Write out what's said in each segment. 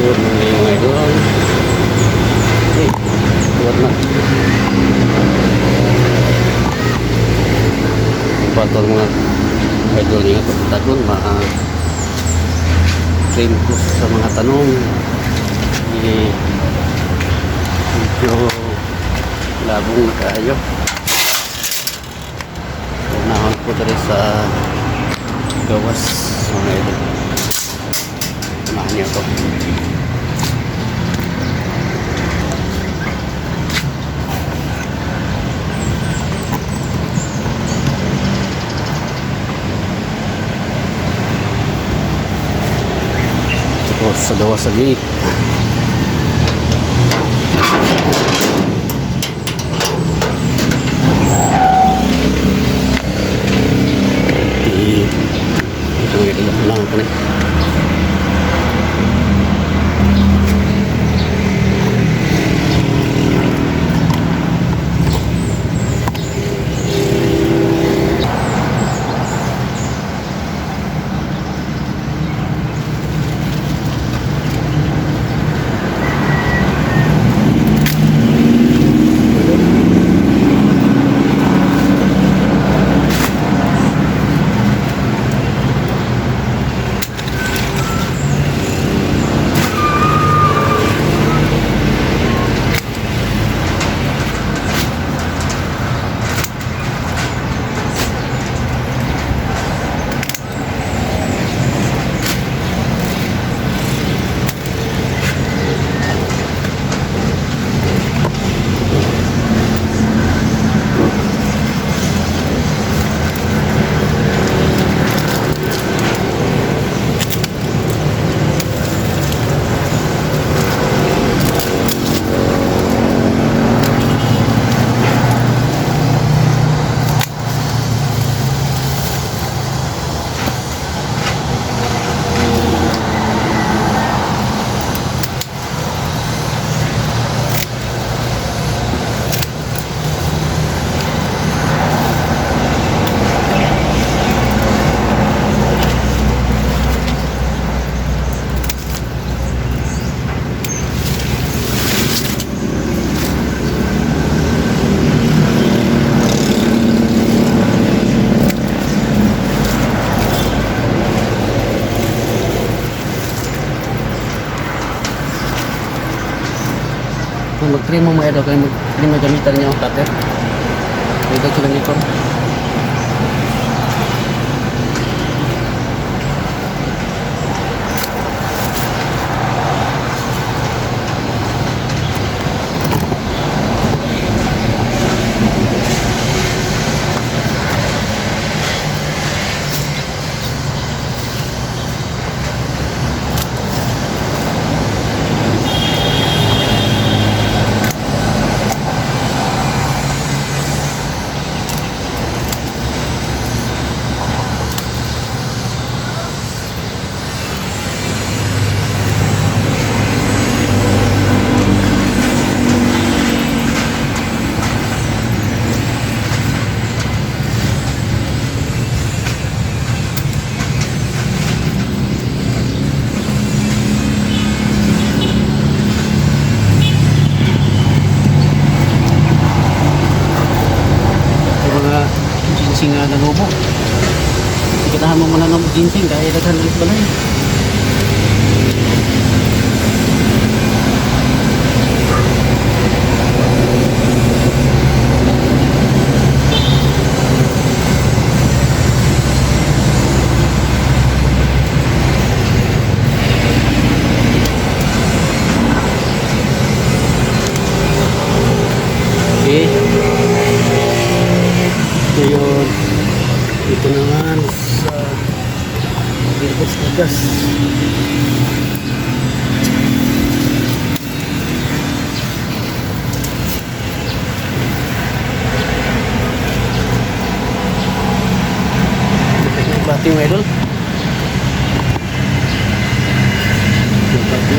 Good morning, mga idol. Hey, tuwad na. Bato mga idol nga pagtagon, ma trim ko sa mga tanong. Eh, medyo labong na kaayo. Unahon ko diri sa gawas, mga idol. Unahan niyo to. Ito sa gawas sa gate. Eh, ito, mga idol, unahan ko na. Kung mag-trim mo, mga idol, kaya mag-trim mo gamitan niyo ang cutter. Dito sila nito. Yung mga ginseng nga nanubo. Ikitahan mo muna ng ginseng kaya daghan ng balay. Okay. Ngayon, dito naman sa Bilbos Tigas. Bati, mga idol. Bati.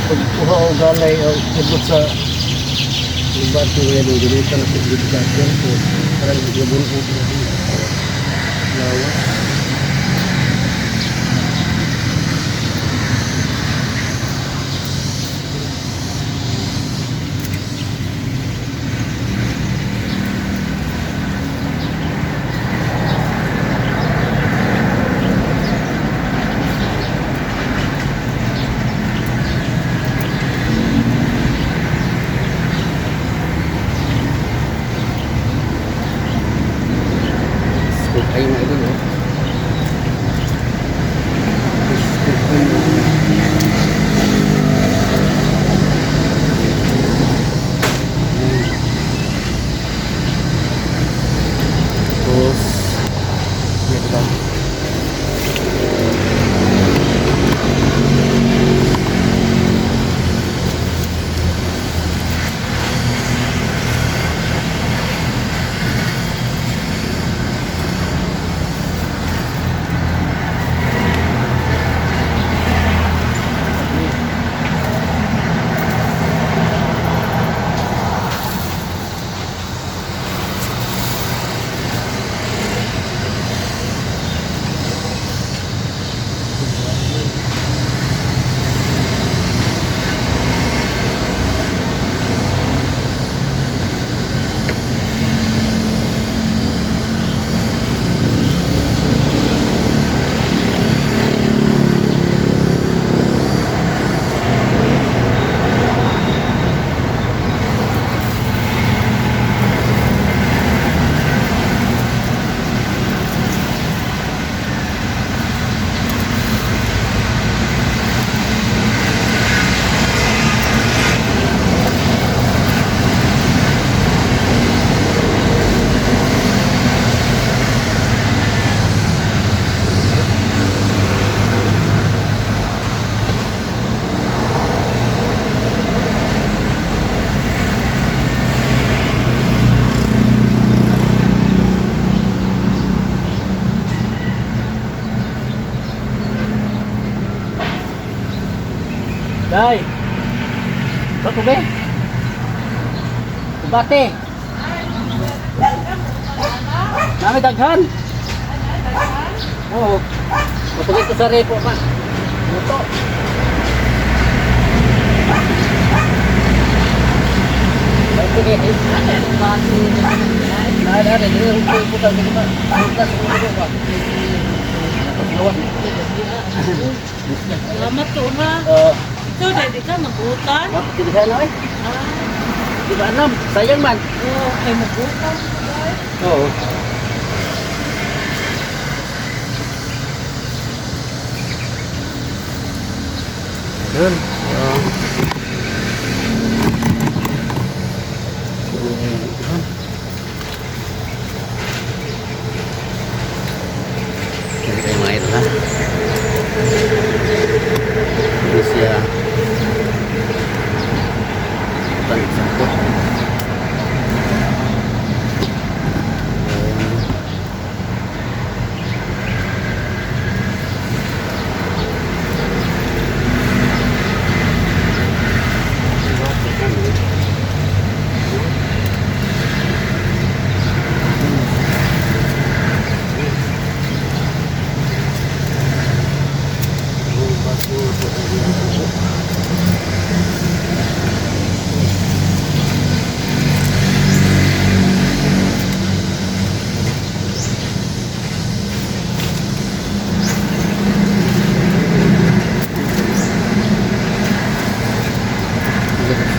Pagkuha o galay o ibot sa lugar ko ngayon ang ginita na pagdito sa akin ko para nagyabon ko lawas. Scoop ay mga idol, oh. Scoop ay. Tapos, may iba. Day! Bato be? Bate! Nami daghan! Oo. Mapagay ko sa repo pa. Luto. Salamat to ha. Oo. Ito, dahil ka, magutan. Mapagkilihan na eh. Ah, Di ba alam? Sayang man. oo, kay magutan. Oo. Yun. Oo. Kaya tayo mga ito ha. Ini siya. Tan sakto.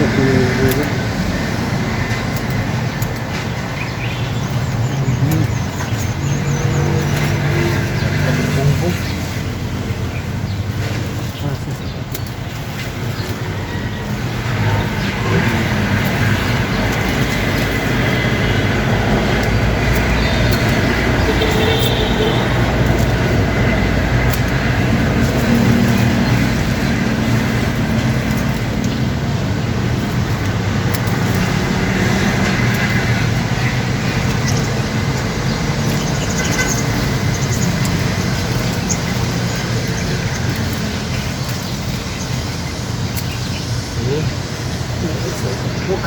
Ito. Bumbong. Ah, sige. Book.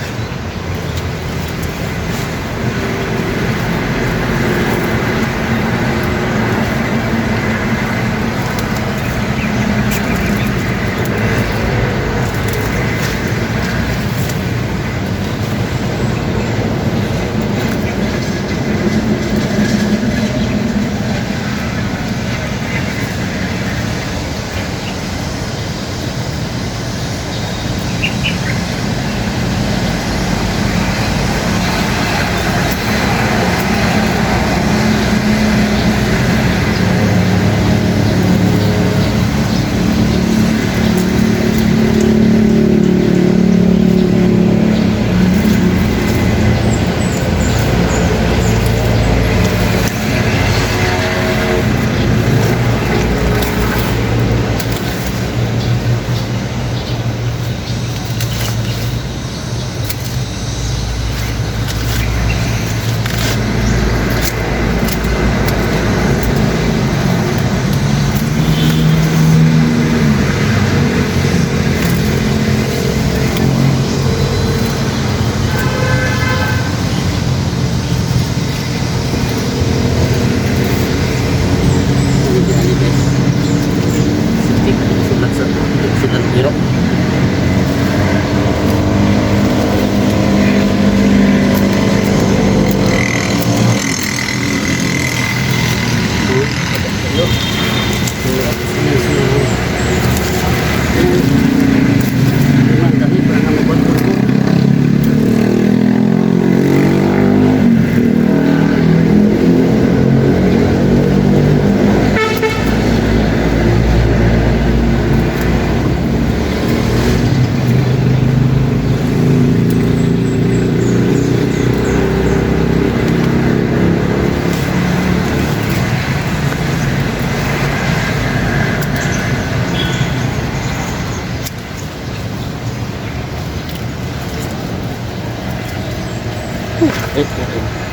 Ano dyan, guys? Septic, sulat sa sulat biro. Eh, eh.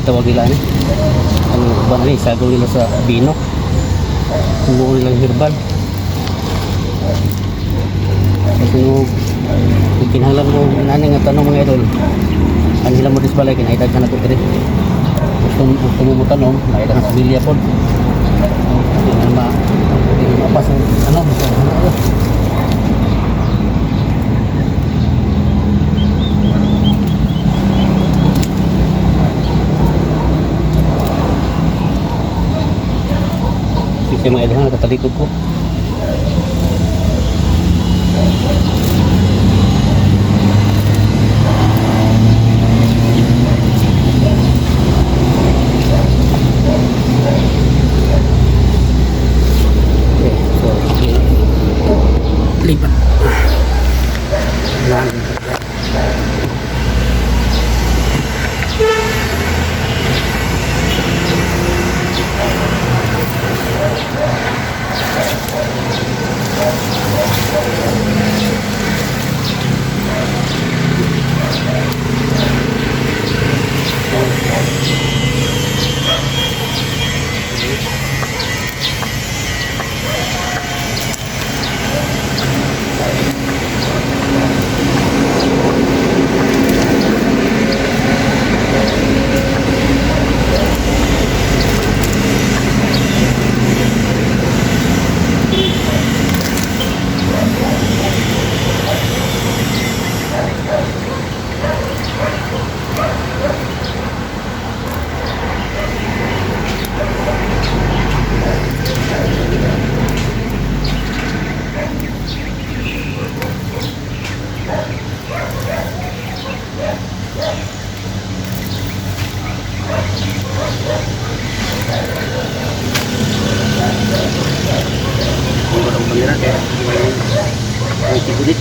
Tawag nila ani. Ang uban ani isagaw nila sa bino. Buo nilang herbal. Kasi kung kinahanglan mo nani nga tanong, mga idol. Ang hila mo dis balay kay naitag na ko diri. Gusto mo mo tanong, naitag ang pamilya pod. Hindi na mapas ang ano, basta ano. Kasi mga idol, nakatalikod ko. Okay, so, okay. Lipat. Lan. Ang ang bandera kaya may tigulit.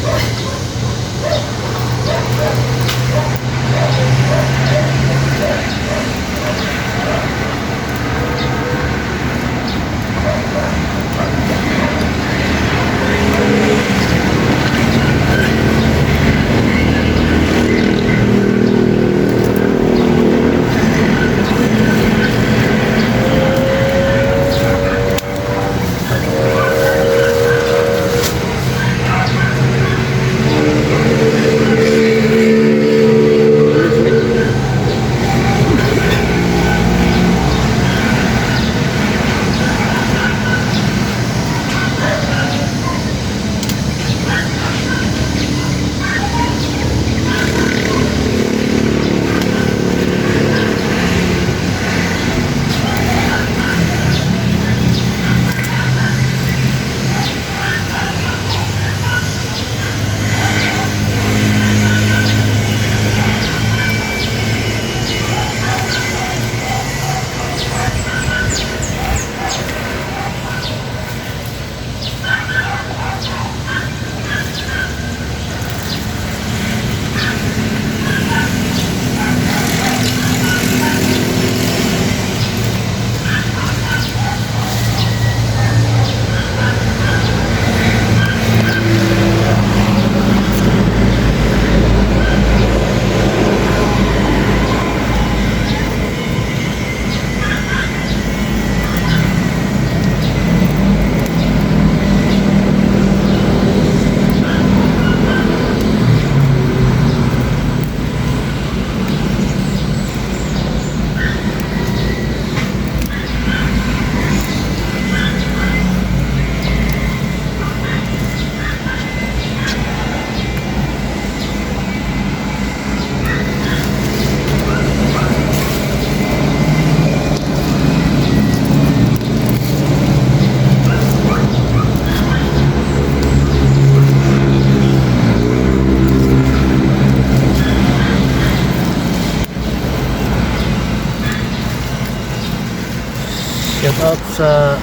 Shout out sa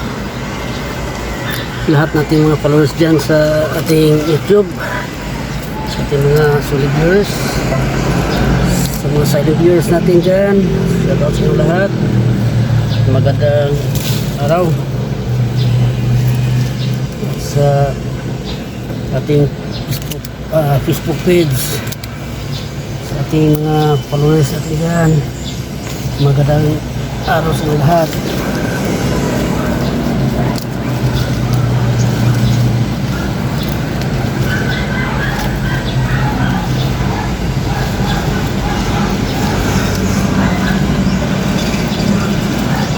lahat nating mga followers dyan sa ating YouTube, sa ating mga solid viewers, sa mga silent viewers natin dyan. Shout out sa inyo lahat. Magandang araw. At sa ating Facebook page, sa ating mga followers natin dyan. Magandang araw sa inyo lahat.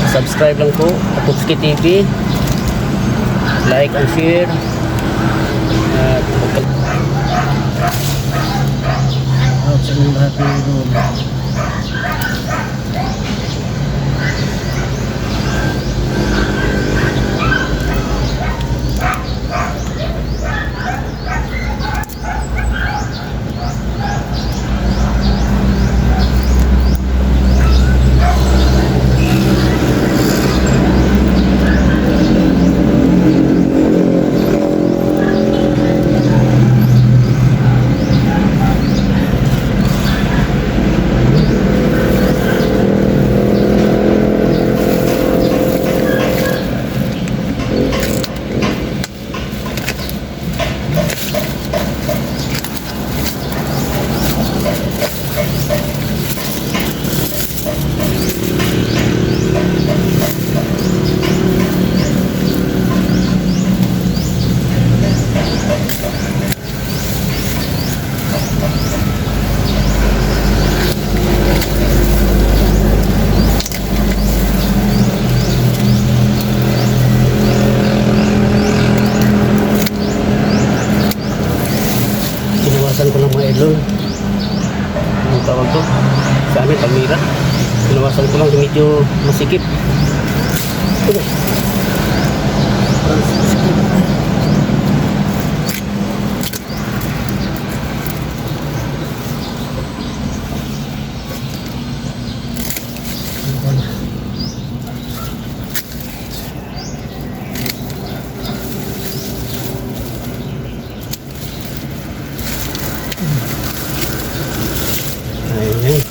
Subscribe lang po, Atupski TV. Like and share. At huwag out sa inyong lahat, mga idol. Binawasan ko lang, mga idol. Anong tawag to? Sa amin, palmira. Binawasan ko lang, medyo masikip. Ito. Parang masikip. Ayan. Ayan. Ayan.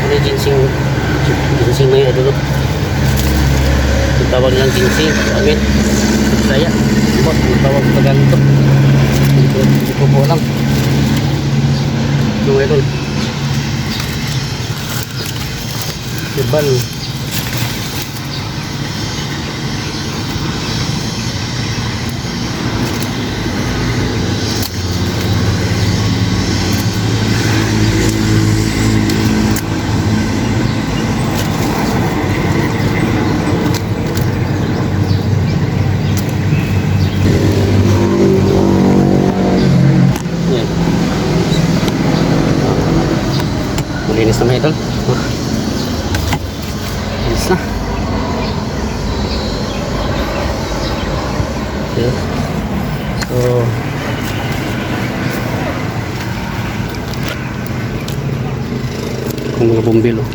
Ano yung ginseng? Ginseng, mga idol. Yung tawag lang ginseng sa amin. Sa Bisaya. Ano yung tawag sa Tagalog to? Hindi ko po alam. Yung idol. Ibal. Yan. Malinis na, mga idol. Oh. Linis na. Okay. So, Ang mga bumbil, oh.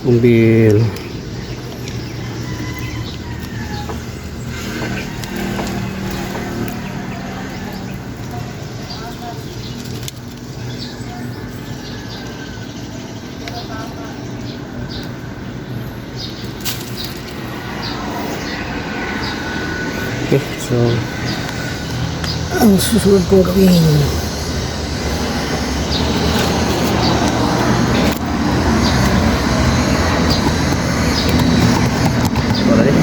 Bumbil. Okay, so ang susunod kong gawin, wala rin.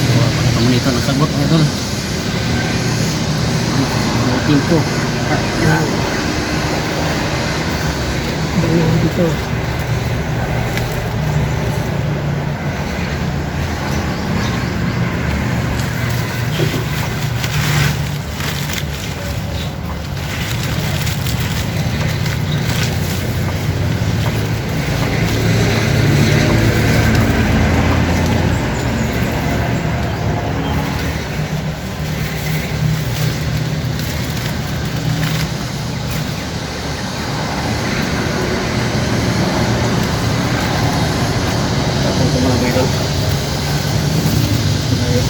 So, pagkamunito ng sagot, mga idol. Buting ko. Ah, yan. Ganyan dito. Tapos ko mga idol. Ayun.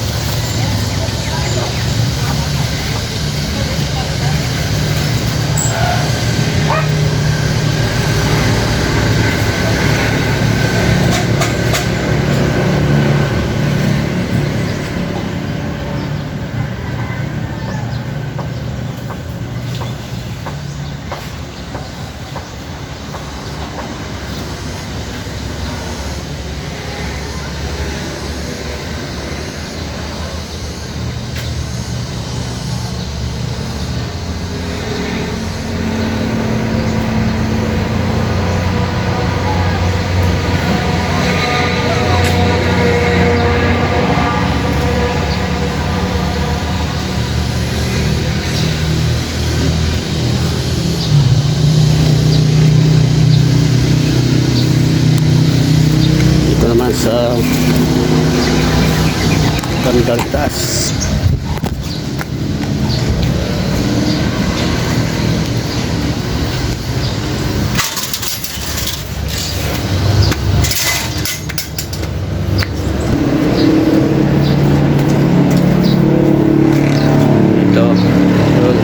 Dito naman sa bandang taas. Ito. Yun.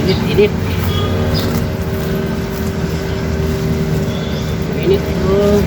Init, init. Init bro.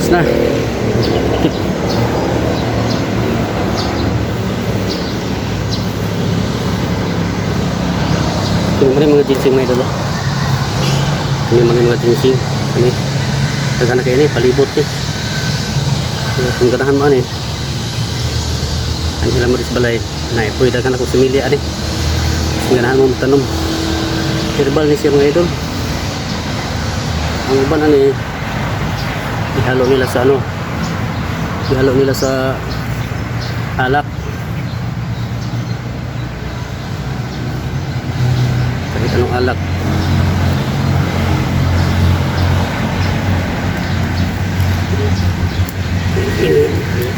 Oras na. Yung mga ginseng, mga idol, oh. Ini mga mga ginseng. Ini. Daghan na kayo ni, palibot ni. Kung ganahan mo ani. Ang sila mo sa balay. Na ipoy daghan ako similya ani. Kung ganahan mo tanom. Herbal ni siya, mga idol. Ang uban ani, ihalo nila sa ano. Ihalo nila sa alak. Kahit anong alak.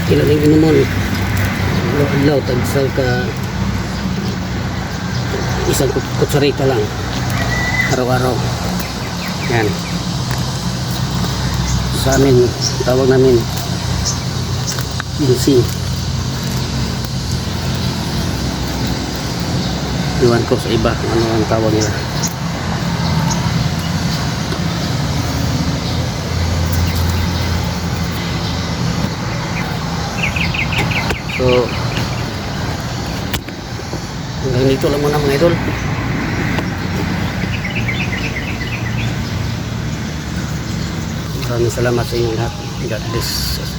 Ilan yung inumon? Adlaw, tagsal ka isang kutsarita lang araw-araw. Yan. Sa amin, tawag namin ginseng. Iwan ko sa iba kung ano ang tawag nila. So, hanggang dito lang muna, mga idol. Maraming salamat sa inyong lahat. God bless us.